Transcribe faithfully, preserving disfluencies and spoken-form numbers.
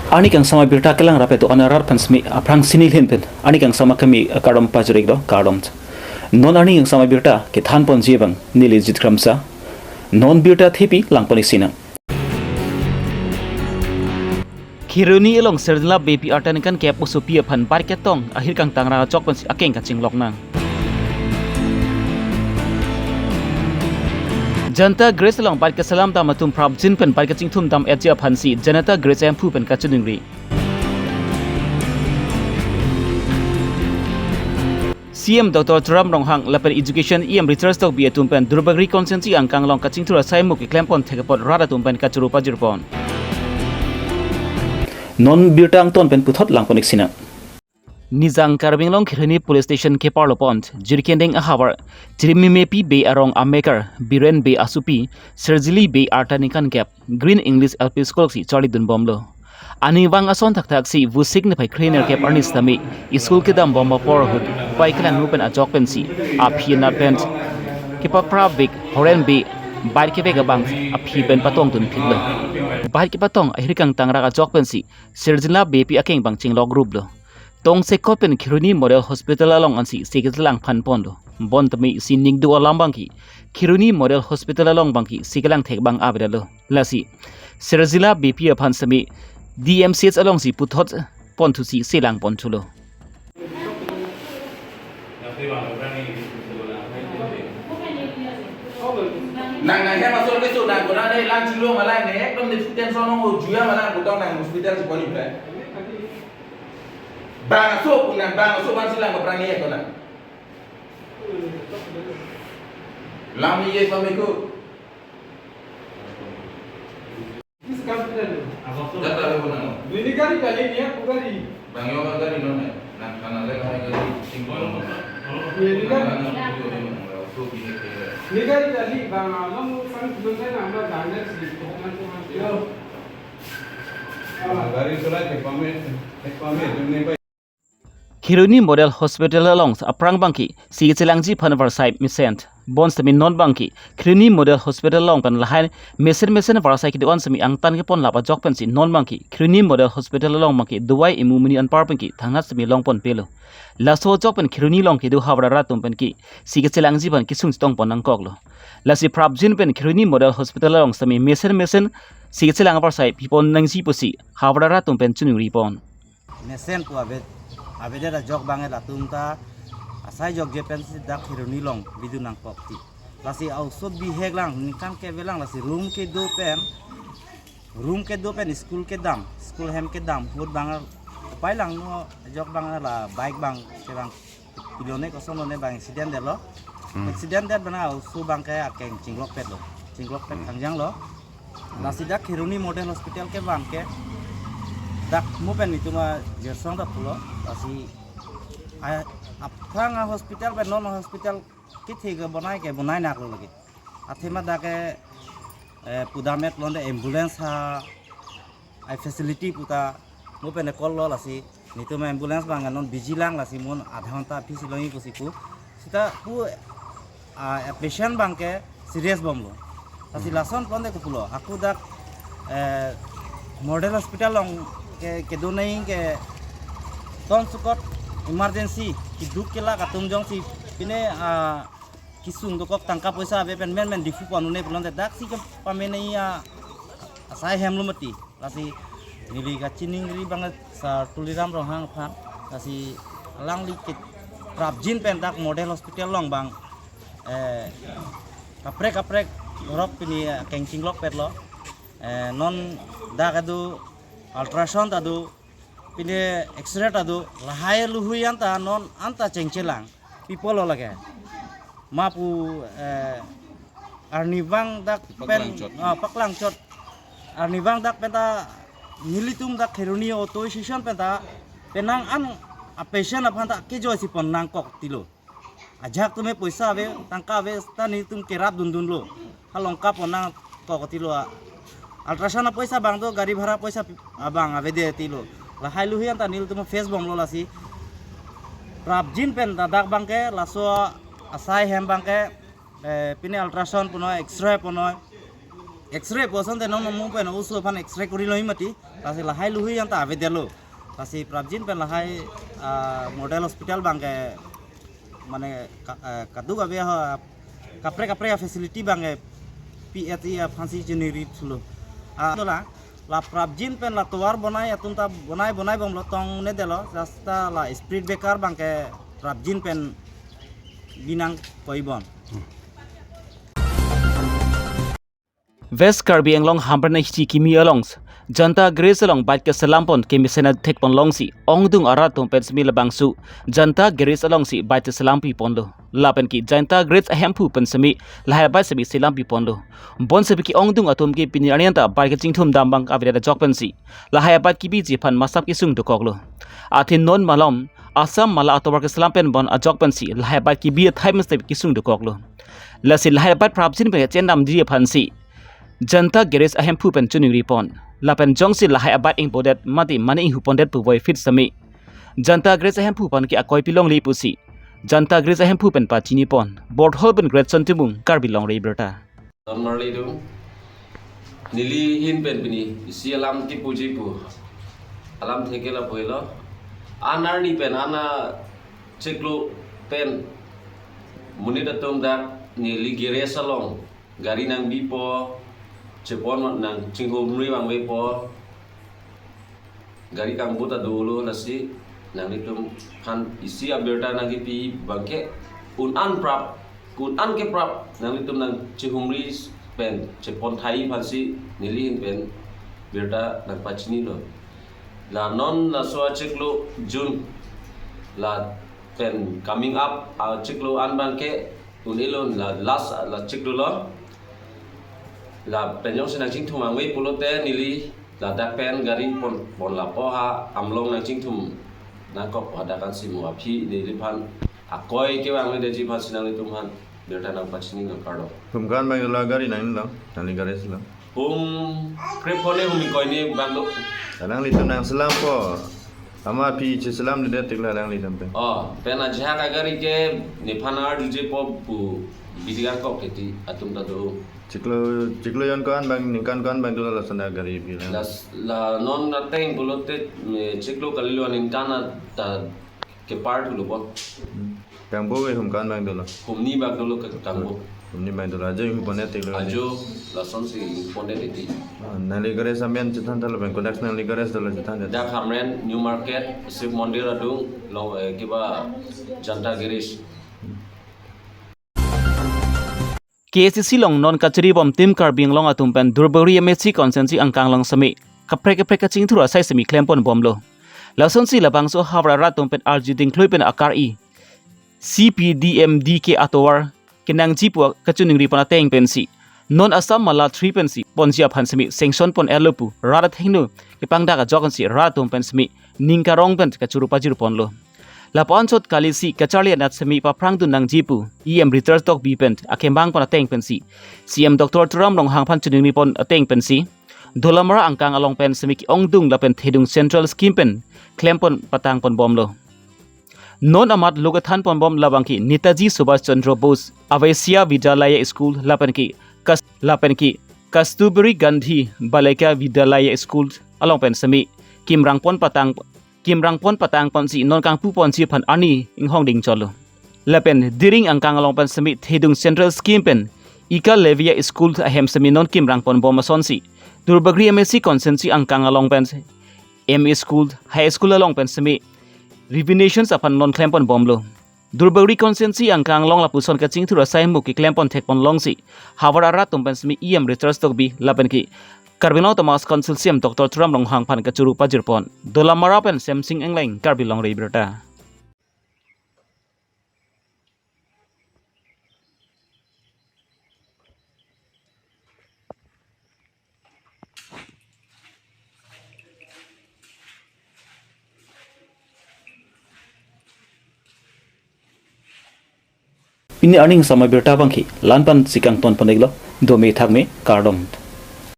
Arni kangsam abirta kelang rap eto anarat aphan simi aphrang sini lhin pen arni kangsam akimi kardom pajir-iklo, kardom. Non arni kangsam abirta kethan ponji abang neli Jit Kramsa. Non birta thepi lang pon-ik sinang. Kheroni along Sir Zinla Beypi arta ningkan kep osopi aphan bike ketong ahir kangtang ra ajok pensi akeng kachinglok nang. Janata Garage along bike keselam dam atum prapjin pen bike kachingthum dam etji aphansi Janata Garage ahemphu pen kachiningri. C M Doctor Tuliram Ronghang lapen Education E M Richard Tokbi atum pen Duarbagori constituency angkang along kachingthur asai muk keklem pon thek apot rat atum pen kachoro pajir pon. Non birta angton pen puthot lang pon-ik sinang. Nijang Karbi Anglong Kheroni Police Station keparlo pon Jirikinding ahavar Chirimemepi Bey arong amekar Biren Bey asopi Sir Zinla Bey arta ningkan kep Green English L P School si charlidun bomlo. Arnivang ason thakthak si Vosik niphai krenerkep arni sitame school kedam bom apor ahut bike kelangno pen ajok pensi aphi anat pen kepaprap vek horen be bike kevek abang aphi pen patongdun phitlo. Bike kepatong ahir kangtang ra ajok pensi Sir Zinla Beypi akeng abang chinglok ruplo. Tongsekot pen Kheroni Model Hospital along ansi si kechelang phan ponlo. Bonta me si ning do alam abangke Kheroni Model Hospital along abangke si kelang thek abang avedetlo. Lasi Sir Zinla Beypi aphan sitame D M C H alongsi puthot ponthusi si lang ponthulo. Nang nang hem asol keso nang konat ne lang chilo malang ne ekdom ne tension ong ho juya malang kotong nang hospital si poni bre. Bang aso pun nang bang aso bang silang kaprang ne konat. Lam ye pamiko. Data le kona. Ini gari kali ini ya, aku gari. Bang yo gari non ya. Nang kana le kami gari singkong. Ini gari. Ini gari kali bang alam sang dulu kan nama gari sih. Yo. Gari sulai ke pamit, ke pamit ini. Kheroni Model Hospital along aphrang abangke si kechelangji aphan varsai mesen. Bonsitame non abangke Kheroni Model Hospital along pen lahai mesen mesen varsai kedo-an sitame angtan kepon lap ajok pensi non abangke Kheroni Model Hospital along abangke dawai imu mini anpar penke thangnat sitame long ponpelo. Laso ajok pen Kheroni along kedo havar arat atum penke si kechelangji aphan kesung chetong pon nangkoklo. Lasi prapjin pen Kheroni Model Hospital along sitame mesen mesen si kechelang varsai pipon nangji pusi havar arat atum pen chiningri pon. Mesen pu ave, avedet ajok abang latum ta asai jokje pensi dak Kheroni along bidun nangkok ti. Lasi a-oso bihek lang, ningkan keve lang, lasi room kedo pen, room kedo pen school kedam, school hem kedam ahut abang pai langno ajok abang la bike abang kevang pilone kosonlone abang accident detlo. Hmm. Accident det abang a-oso abangke akeng chinglokpetlo. Chinglokpet Hmm. kangjanglo. Hmm. Lasi dak Kheroni Model Hospital kevang ke dak mo pen itum ajirsong ta pulo. Lasi a, aphrang a-hospital pen non hospital kethe kebonai kebonai naklo lagi. Athema dak ke, eh, pudam-et londe ambulance ha, ai facility puta mo pen call lo lasi netum ambulance abang non busy lang lasi mo adha ghonta aphi si longji pusi pu. Seta pu, ah, patient abangke serious bomlo. Lasi Hmm. lason ponde kopulo. Ako dak, eh, Model Hospital along ke, kedo nai ke tonsukot emergency keduk kelak atum jongsi pine, ah, kesung dokok tangka poisa ave pen menmen Diphu pon un-e pulote dak si kepamenei a-, asai hemlo mati. Lasi neli kachiningri abang Sir Tuliram Ronghang aphan. Lasi alangli ke prapjin pen dak Model Hospital along abang, eh, kaprek kaprek rok pini, eh, akeng chinglokpetlo. Eh, non dak kedo ultrasound kedo pine X-ray kedo lahai luhui anta non anta chengchelang. Pi apotlo lake. Ma pu, eh, arnivang dak pen, Paklangchot. Ah, paklangchot. Arnivang dak pen ta nelitum dak Kheroni auto station pen ta penang an a-patient aphan ta kejoi si pon nangkok tilo. Ajahak atum ke poisa ave, tangka ave, ta netum kerap dundunlo. Halong kap pon nangkok tilo a. Ultrasound apoisa abang do, gari bhara poisa pi-, abang avedet tilo. Lahai luhui anta nelitum face bomlo lasi. Prapjin pen ta dak abangke, laso asai hem abangke, eh, pine ultrasound punoi, X-ray punoi. X-ray pu asonte non mo pen oso aphan X-ray korilo mati. Lasi lahai luhui yang ta avedetlo. Lasi prapjin pen lahai, ah, model hospital abangke mane ka-, eh, kaduk ave ha kaprek kaprek facility abangke P H E aphansi chiningri thulo. Ah, atola, la prapjin pen la tovar bonai atum ta bonai bonai bomlo, tongnedetlo, rasta la spirit breaker abangke prapjin pen binang koibon. West Karbi Anglong Hamren hichi kimi along Janta Garage along bike keselam pon kemesen thekpon longsi ongdung arat atum pen semi labangso Janta Garage alongsi bike keselam piponlo. Lapen ke Janta Garage ahemphu pen semi lahai bike semi selam piponlo. Bonsepik ke ongdung atum ke pini arni anta bike kachingthum dam abang avedet ajok pensi lahai bike kebiji aphan masap kesung dokoklo. Athe non malom Assam Mala atovar keselam pen bon ajok pensi lahai bike kebi athai mesti kesung dokoklo. Lasi lahai bike prapjin pen chendamji aphansi Janta Garage ahemphu pen chiningri pon. Lapen jongsi lahai bike ingpodet mati mane inghupondet pu voi fit semi Janta Garage ahemphu aphan ke akoi pilongle pusi Janta Garage ahemphu pen pachini pon. Borthol pen Greatson Timung, Karbi Longri Abirta. Don marli dung. Neli ahin pen pini isi alam kipuji pu. Alamthe ke lapu helo. An arni pen an achiklo pen monit atum dak neli garage along gari nangbipo, chepon nangchinghumri vangvepo. Gari kangbut ta dolo, lasi nanglitum aphan isi abirta nangkipi abangke un-an prap, un-an ke prap nanglitum nangchihumri pen chepon thai aphansi neli ahin pen birta nangpachinilo. La non laso achiklo June lapen coming up achiklo an abangke un-elo, la last la chiklo lo. Lapen jongsi nangchingthum vangve pulote neli ladak pen gari pon, pon lapu ha Amlong nangchingthum nangkok hadak ansi mo aphi neliphan akoi kevangvedeji aphansi nanglitum aphan birta nangpachinilo, kardom. Hum ko-an abang dolo, gari nanglo, nangli garage lo? Hum krepho ne hum ingkoi ne abang do. Nanglitum nangselampo. Amat aphi cheselamledet tik la nanglitum pen. Oh, pen ajahak agari ke nephan arjujepo pu bidi kangkok titi atum ta do. Chiklo, chiklo jon ko-an abang, ningkan ko-an abang dolo lason agari aphi la? Las, la non ateng pulote, eh, chiklo kalilo, ningkan ta kepar thulo po. Hmm. Tangbo ke hum ko-an abang dolo? Humni abang dolo ke tangbo. Humni abang dolo. Ajo inghupondet tik lo? Ajo lasonsi inghupondet titi. Ah, nangli garage amen chethan tha lapen kodak nangli garage dolo chethan tha? Dak Hamren, New Market, Shiv Mandir adung, long, eh, kiba Janta Garage. K A C C along non kachiri bom Team Karbi Anglong atum pen Duarbagori M A C constituency angkang along semi kaprek kaprek kachingthur asai semi klempon bomlo. Lasonsi labangso havar arat atum pen arju dingklui pen akar-i C P D M D K atovar kenangji pu kachiningri pon ateng pensi non Assam Mala three pensi ponji aphan semi sanction pon-etlo pu rat athengno kepangdak ajok ansi rat atum pen semi ning karong pen kachuru pajir ponlo. Lapu-an chot kalisi kacharli anat semi paphrangdun nangji pu E M Richard Tokbi pen akemang pon ateng pensi C M Doctor Tuliram Ronghang aphan chiningri pon ateng pensi Dolamara angkang along pen semi ke-ongdung lapen Thedung Central Scheme pen klempon patangpon bomlo. Non amat lo kethanpon bom labangke Netaji Subhash Chandra Bose Aavasya Vidyalaya School lapen ke Kas-, lapen ke Kasturi Gandhi Balika Vidyalaya School along pen semi kimrangpon patang, kimrangpon patangponsi non kangpuponji aphan arni inghong ding cholo. Lapen Diring angkang along pen semi Thedung Central Scheme pen Ekalavya School ahem semi non kimrangpon bom asonsi Duarbagori M A C constituency angkang along pen M A School, High School along pen semi renovations aphan non klempon bomlo. Duarbagori constituency angkang along lapuson kachingthur asai mo keklempon thekpon longsi havar arat atum pen semi E M Richard Tokbi lapen ke Karbi Anglong Autonomous Council C M Doctor Tuliram Ronghang aphan kachuru pajir pon. Dolamara pen Semsing Engleng, Karbi Longri Abirta. Pini arni samai birta abangke la-an pensi kangtonpon-iklo, dome thakme, kardom.